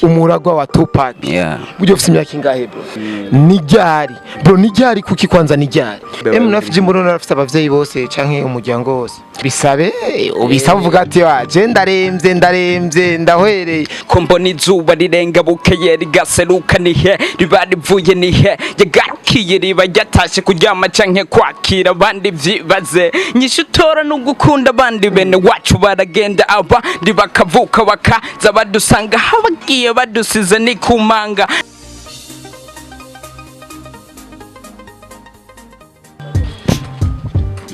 Umuragwa wa Tupac. Yeah. Buryo ufite imyaka ingahe, bro? Ni ryari, bro? Ni ryari? Kuki kwanza ni ryari? M9 Jimbo none arafite abavyeyi bose canke umuryango wose? Bisabe ubisaba uvuga ati: "Wa je ndaremvye, ndaremvye, ndahwereye." Ko mbona izuba rirenga bukeye rigaseruka, nihe riba rivuye? Nihe yagarukiye? Riba ryatashe kuryama canke kwakira abandi? Vyibaze nyishu utora no gukunda abandi. Bene wacu baragenda, abandi bakavuka, bakaza badusanga aho bagiye badusize ni kumanga.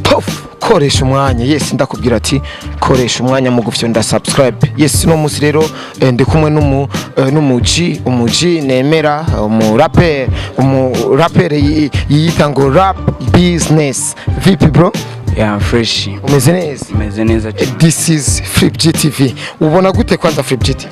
Pof, koresha umwanya. Yes, ndakubwira ati koresha umwanya mu gufyonda subscribe. Yes, no musi rero ndi kumwe n'umu G, umu G nemera, umu rapper yiyita ngo Rap Business. Vipi, bro? Yeah, fresh. Umeze neza? Meze neza cyane. This is Flip GTV. Ubona gute kwanza Flip GTV?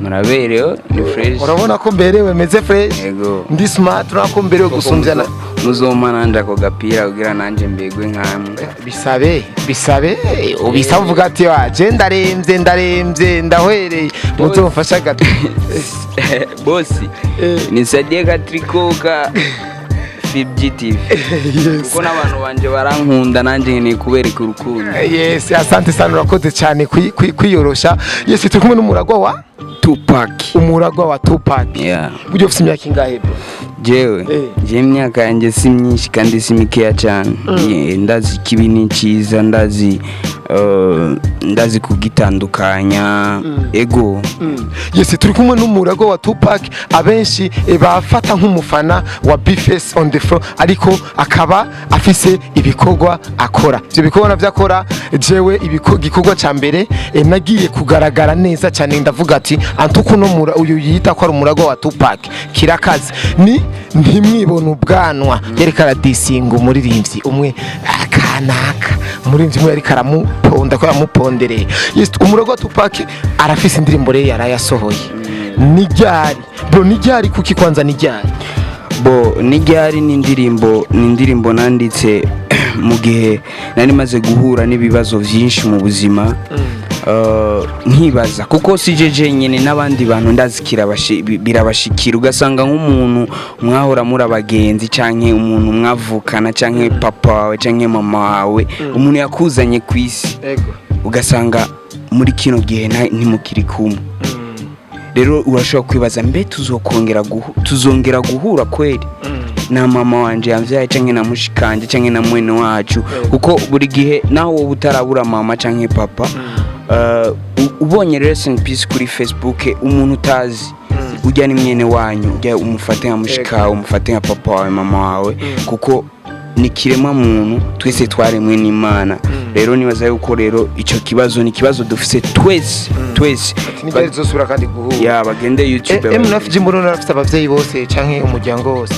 Muraberewe, ni fresh. Urabona ko mberewe, meze fresh? Yego. Ndi smart, urabona ko mberewe gusumbya na Muzompa nanje ako gapira kugira nanje mbegwe nkamwe. Bisabe, bisabe ubisaba uvuga ati: "Wa je ndaremvye, ndaremvye, ndahwereye, muzomfasha gato." Bosi, nisaidie ka tricot ka Flip TV, kuko n'abantu banje barankunda, nanjye nkeneye kubereka urukundo. Yes, asante sana, urakoze cyane kwiyorosha. Yes, turi kumwe n'umuragwa wa Tupac. Umuragwa wa Tupac. Yeah. Buryo ufite imyaka ingahe, bro? Jewe, jewe imyaka yanjye si myinshi kandi si mikeya cyane. Ndazi ikibi ni cyiza, ndazi kugitandukanya, ego. Yes, turi kumwe n'umuragwa wa Tupac. Abenshi bafata nk'umufana wa Bface on the floor, ariko akaba afise ibikorwa akora. Ivyo bikorwa navyo akora, jewe igikorwa ca mbere nagiye kugaragara neza cyane, ndavuga ati antuku no uyu yita ko ari umuragwa wa Tupac kirakaze, ni Ntimwibone Ubwanwa. Yariko aradisinga umuririmbyi umwe akanaka, umuririmbyi umwe yariko aramuponda ko yamupondereye. Yes, umuragwa wa Tupac arafise indirimbo rero yarayasohoye. Ni ryari, bro? Ni ryari? Kuki kwanza ni ryari? Bo, n'iryari ni indirimbo nanditse mu gihe nari maze guhura n'ibibazo byinshi mu buzima. Nkibaza kuko si je jenyine, n'abandi bantu ndazi birabashikira, ugasanga nk'umuntu mwahora muri abagenzi, canke umuntu mwavukana, canke papa wawe, canke mama wawe, umuntu yakuzanye ku isi, ugasanga muri kino gihe ntimukiri kumwe. Rero urashobora kwibaza: mbe tuzongera guhura kweri na mama wanje yamvyaye, canke na mushikanje, canke na mwene wacu? Kuko buri gihe naho wowe utarabura mama canke papa, ubonye rest in peace kuri Facebook, umuntu utazi, ujya ni mwene wanyu, ujya umufate nka mushikawe, umufate nka papa wawe, mama wawe, kuko ni kiremwa muntu, twese twaremwe n'Imana. Rero nibaza yuko rero ico kibazo ni ikibazo dufise twese, twese. Ati ni ryari tuzosubira kandi guhura? Ya, bagende YouTube. M9 Jimbo none arafise abavyeyi bose canke umuryango wose?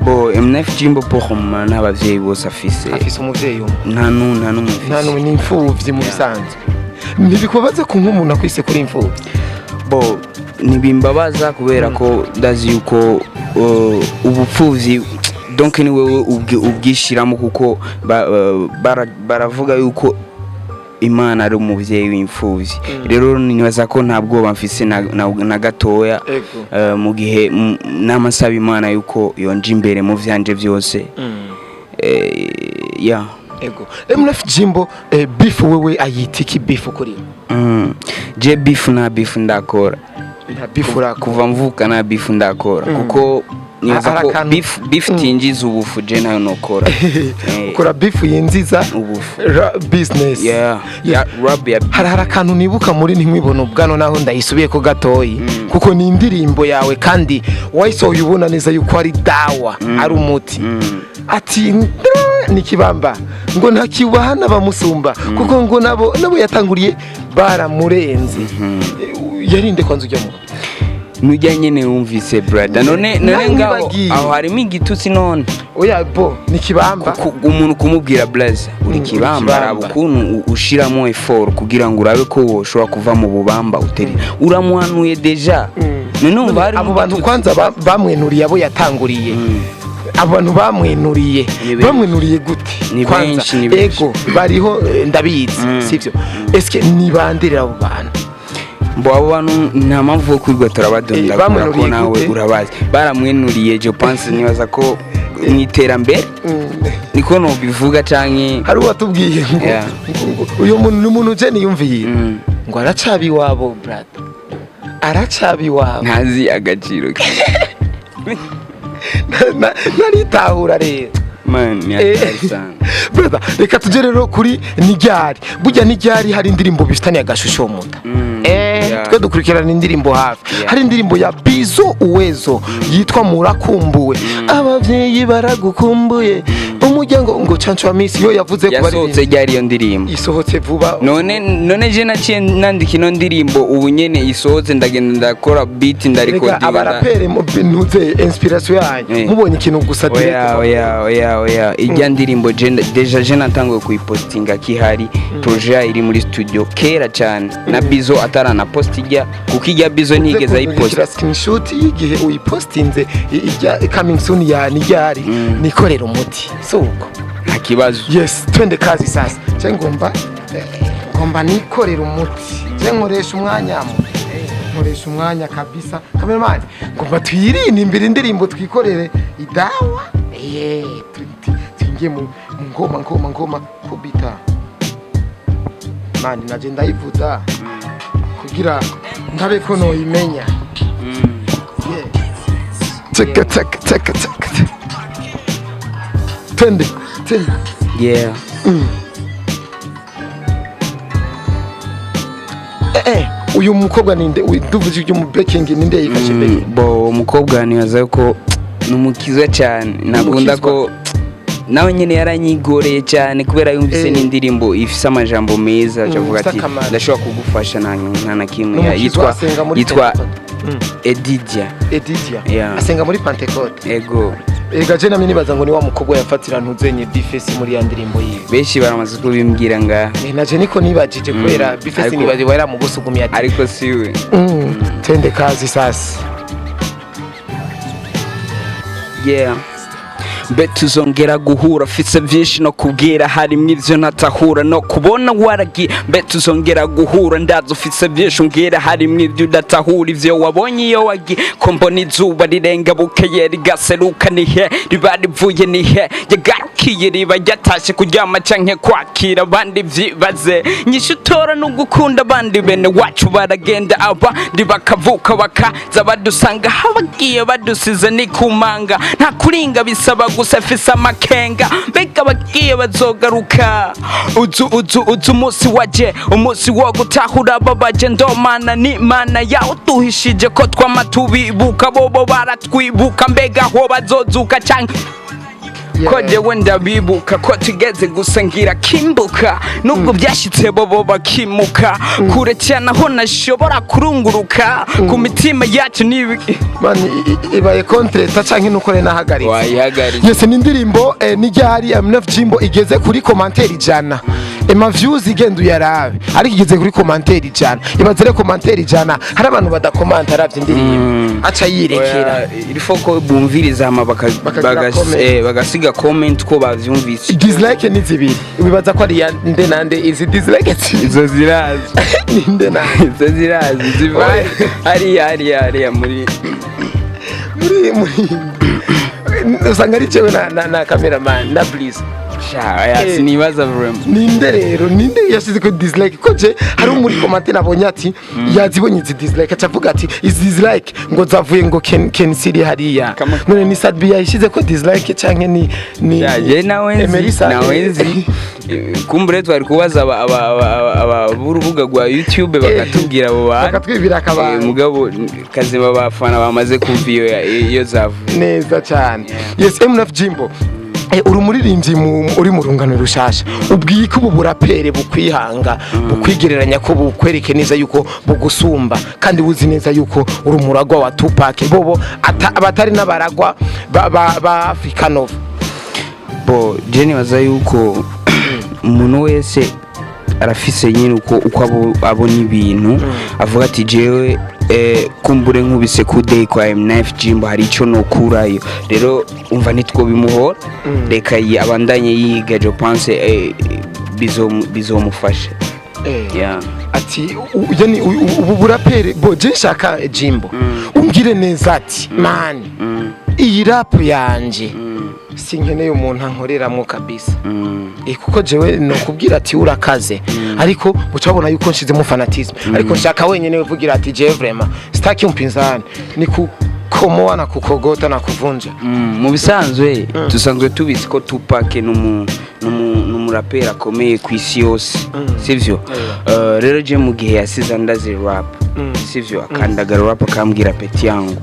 Bo, M9 Jimbo pour mama n'abavyeyi bose afise. Afise umuvyeyi umwe? Nta n'umwe Nta afise. n'umwe, ni imfuvyi mu bisanzwe. Ntibikubaza ku nk'umuntu akwise kuri imfuvyi? Bo, ntibimbabaza kubera ko ndazi yuko ubupfuvyi donc ni wewe ubwishiramo, kuko baravuga yuko Imana ari umuvyeyi w'imfuvyi. Rero nibaza ko nta bwoba mfise na gatoya. Mu gihe namasaba Imana yuko yonja imbere mu vyanje vyose. Ya. Ego. MF Jimbo, beef wewe ayita iki beef kuri we? Je beef, nta beef ndakora. Nta beef urakora? Kuva mvuka nta beef ndakora, kuko nibaza Hari ko beef tinjiza ubufu, je nayo nokora. Ukora beef yinjiza ubufu. Business. Yeah. Yeah. Ya, rap ya. Hari akantu nibuka muri Ntimwibone Ubwano, naho ndayisubiye ko gatoyi, kuko ni indirimbo yawe kandi wayisohoye ubona neza yuko ari dawa, ari umuti. Ati ni kibamba ngo ntakibaha n'abamusumba, kuko ngo nabo yatanguriye baramurenze. Yarinde kwanza ujya mu Nujya nyene wumvise, brother, none Nawe ngaho wibagiye. aho harimo igitutsi none? Oya, bo ni kibamba. Umuntu kumubwira: "Blaze, uri Uri kibamba." kibamba. Raba ukuntu ushiramo effort kugira ngo urabe ko woshobora kuva mu bubamba uteri uramuhanuye déjà. None umva harimo Abo bantu igitutsi. kwanza bamwenuriye abo yatanguriye, abo bantu bamwenuriye, Ni benshi. bamwenuriye gute Ni kwanza? benshi, ni benshi. Ego, bariho, ndabizi. Sivyo? Eske ni bandirira abo bantu? Mbo abo bantu nta mpamvu yo kwirirwa turabadondagura, ko Bamwenuriye nawe gute? urabazi. Baramwenuriye, je pense, nibaza ko mu iterambere, niko nobivuga, canke Hari uwatubwiye ngo uyu muntu ni umuntu je niyumviye ngo aracaba iwabo, brother, aracaba iwabo. Ntazi agaciro ke. Naritahura rero. Man, ni hatari sana. Brother, reka tujye rero kuri Niryari. Burya Niryari hari indirimbo bifitaniye agashusho muta. Twe dukurikirana indirimbo hafi. Hari indirimbo ya Bizo Uwezo yitwa Murakumbuwe, abavyeyi baragukumbuye, umuryango ngo Canco wa Misi yo yavuze ku Yasohotse baririmbyi. ryari iyo ndirimbo? Isohotse vuba. None je naciye nandika ino ndirimbo ubu nyene isohotse, ndagenda ndakora beat, Rega ndarikodinga. Abarapere ntuze inspiration yanyu, mubonye ikintu gusa direct. Oya, oya, oya, oya, ijya ndirimbo déjà je natanguye kuyipostinga kihari projet yayo iri muri studio kera cyane, na Bizo atarana post ijya, kuko ijya Bizo ntigeze ayiposta. Screenshot y'igihe uyipostinze ijya coming soon ya Niryari, nikorera umuti suko. Nta kibazo. Yes, twende kazi sasa. Je ngomba ngomba nikorera umuti, je nkoresha umwanya nkoresha umwanya kabisa. Cameraman, ngomba tuyirinde imbere indirimbo, twikorere idawa. Twingiye mu ngoma ngoma ngoma kubita mani, naje ndayivuza kugira ndabe ko noyimenya. Yeah. Teka teka teka teka, twende twende. Yeah. Uyu mukobwa ninde? Tuvuze ibyo mu backing, ninde yifashe backing? Bo umukobwa nibaza ko ni umukiza cyane, ntakunda ko nawe nyine yaranyigoreye cyane kubera yumvise n'indirimbo ifise amajambo meza, avuga ifise ati akamaro. Ndashobora kugufasha nta na kimwe. N'umukizwa, Yitwa asenga muri yitwa Pentecote. Edidia. Edidia. Yeah. Asenga muri Pentecote. Ego. Ega je namye nibaza ngo ni wa mukobwa yafatira ntuzenye Bface muri ya ndirimbo yiwe. Benshi baramaze kubimbwira ngaha. Naje niko nibajije kubera Bface nibaje yaramugusugumiye ati Ariko siwe. Twende kazi sasa. Yeah. Mbe tuzongera guhura? Mfise vyinshi no kubwira, harimwo ivyo ntatahura no kubona waragiye. Mbe tuzongera guhura? Ndazi ufise vyinshi umbwira, harimwo ivyo udatahura, ivyo wabonye iyo wagiye. Ko mbona izuba rirenga bukeye rigaseruka, nihe riba rivuye? Nihe yagarukiye? Riba ryatashe kuryama canke kwakira abandi? Vyibaze nyishu utora no gukunda abandi. Bene wacu baragenda, abandi bakavuka, bakaza badusanga aho bagiye badusize. Ni kumanga nta kuringa, bisaba gusa fise amakenga. Mbega bagiye bazogaruka? Uzu uzu uzu umunsi waje, umunsi wo gutahura babaje. Ndomana n'Imana yawe duhishije ko twama tubibuka, bobo baratwibuka. Mbega ho bazozuka canke ko jewe ndabibuka ko tugeze gusa ngira kimbuka, nubwo byashitse bobo bakimuka kure cyane aho nashobora kurunguruka ku mitima yacu nibi. Man, ibaye contre canke nuko rero nahagaritse. Wayihagaritse. Yes, ni indirimbo n'iryari MNF Jimbo igeze kuri commentaire 100. Ema views igenda uyarabe, ariko igeze kuri commentaire 100. Ibaze rero commentaire 100, hari abantu badakomanta, aravye indirimbo aca yirekera. Il faut ko bumviriza hama Bakagira comment. Bagasiga comment ko bavyumvise. Dislike ni zibiri, wibaza ko ari ya nde nande izi dislike zibiri? Izo zirazi. Ninde nande? Izo zirazi, ziva hariya hariya hariya muri Muri usanga ari jewe na cameraman na Bliss. Sha, oya, sinibaza vraiment. Ninde rero, ninde yashize ko dislike? Ko je hari muri comment nabonye ati yazibonye izi dislike, aca avuga ati izi dislike ngo zavuye ngo Ken Siri hariya. None ni Sadbi yashize ko dislike canke ni Ya, je nawe Emery nzi Sadbi? Nawe nzi. Kumbure twari kubaza aba b'urubuga rwa YouTube bakatubwira abo bantu. Bakatwibira akabanga. Mugabo kazima abafana bamaze kumva iyo zavuye. Neza cyane. Yes, MNF Jimbo, uri umuririmbyi uri mu rungano rushasha. Ubwiye ko ubu burapere bukwihanga, bukwigereranya, ko bukwereke neza yuko bugusumba, kandi buzi neza yuko uri umuragwa wa Tupac, bobo abatari n'abaragwa ba Africa Nova. Bo je nibaza yuko umuntu wese arafise nyine uko abona ibintu, avuga ati jewe kumbure nkubise kudeyi kwa M9 Jimbo hari ico nokurayo. Rero umva nitwo bimuhora, reka abandanye yiga, je pense bizomufasha. Yeah. Ati yani ubu burapere bo, je nshaka Jimbo umbwire neza ati: "Man, iyi rap yanje sinkeneye umuntu ankoreramwo kabisa." Kuko jewe nokubwira ati urakaze, ariko ucabona yuko nshizemo fanatisme, ariko nshaka wenyene uvugira ati: "Je vraiment sitaki umpinzani, ni kukomoa na kukogota na kuvunja." Mu bisanzwe dusanzwe tubizi ko Tupac n'umuraperi akomeye ku isi yose, sivyo? Rero je mu gihe yasize andaze rap, sivyo, akandagara rap, akambwira: "Petit yangu,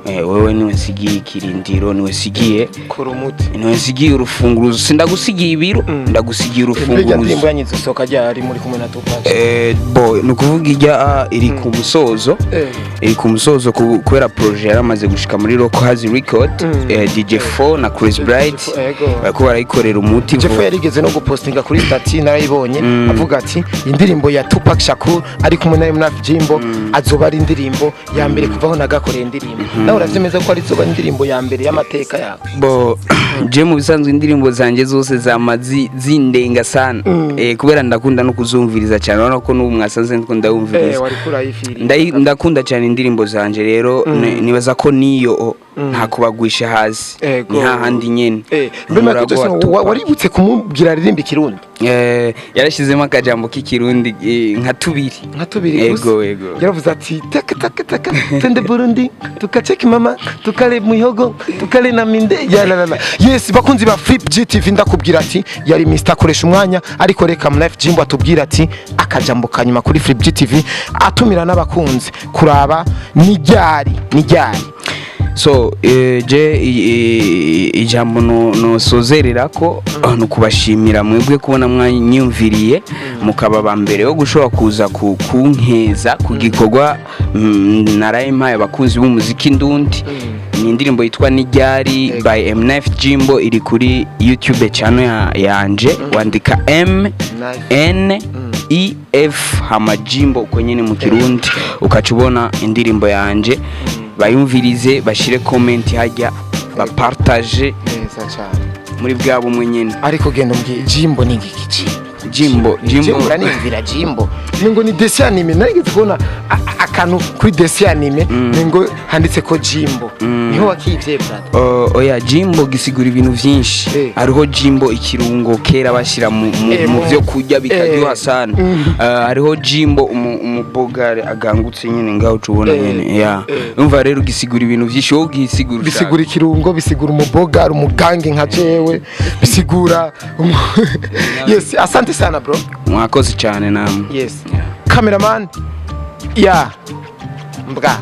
wewe niwe nsigiye ikirindiro, niwe nsigiye Kora umuti. niwe nsigiye urufunguruzo, sindagusigiye ibiro, ndagusigiye Mbega urufunguruzo." Ndirimbo yanyize usohoka ryari muri kumwe na Tupac? Bo ni ukuvuga ijya iri ku musozo. Iri ku musozo kubera projet yaramaze gushika muri Rock House Record. DJ4 na Chris Bright bariko barayikorera umuti. Jeffo yarigeze no gupostinga kuri statut, narayibonye, avuga ati indirimbo ya Tupac Shakur ari kumwe na M9 Jimbo azoba ari indirimbo ya mbere kuvaho nagakoreye indirimbo. Nawe uravyemeza ko ari zoba indirimbo ya mbere y'amateka yawe? Bo je mu bisanzwe indirimbo zanje zose zama zindenga sana, kubera ndakunda no kuzumviriza cyane. Urabona ko n'ubu mwasanze ndiko ndawumviriza. Wari kurayifiri. Ndakunda cyane indirimbo zanje. Rero nibaza ko niyo nta kubagwisha hasi, ni hahandi nyene. Mbe Michael Umurago wa Jackson Tupac. Waributse kumubwira aririmba ikirundi? Yarashyizemo akajambo k'ikirundi, nka tubiri. Nka tubiri gusa. Ego. Yaravuze ati: "Taka taka taka, twende Burundi tukacheki mama, tukale muhogo, tukale na minde ya la la la." Yes, bakunzi ba Flip GTV, ndakubwira ati yari Mr akoresha umwanya, ariko reka Mlife Jimbo atubwira ati akajambo kanyuma kuri Flip GTV, atumira n'abakunzi kuraba nijyari nijyari. So je ijambo nosozerera ko ni ukubashimira mwebwe kubona mwanyumviriye, mukaba ba mbere yo gushobora kuza kunkeza ku gikorwa naraye mpaye abakunzi b'umuziki ndundi. Ni indirimbo yitwa Nijyari by M9 Jimbo, iri kuri YouTube channel yanje. Wandika M N E F hama Jimbo uko nyene mu Kirundi, ukaca ubona indirimbo yanje. Bayumvirize, bashire comment hajya, bapartage Neza cyane. muri bwa bumwe nyene. Ariko genda umbwiye, Jimbo ni ngiki? Jimbo, Jimbo Jimbo. Uraniyumvira Jimbo ningo ni dessin animé. Narigeze kubona akantu kuri dessin animé, ningo handitse ko Jimbo. Niho wakivye, brother? Oya, Jimbo gisigura ibintu vyinshi. Hariho Jimbo ikirungo kera bashyira mu vyo kurya bikaryoha sana. Hariho Jimbo umubogare agangutse nyene ngaho uca ubona nyene ya. Umva rero, gisigura ibintu vyinshi, wowe ugisigura ushaka. Bisigura ikirungo, bisigura umubogari, umugange nka jewe, bisigura yes, asante sana bro. Mwakoze cyane namwe. Yes. Yeah. Cameraman ya mbwa.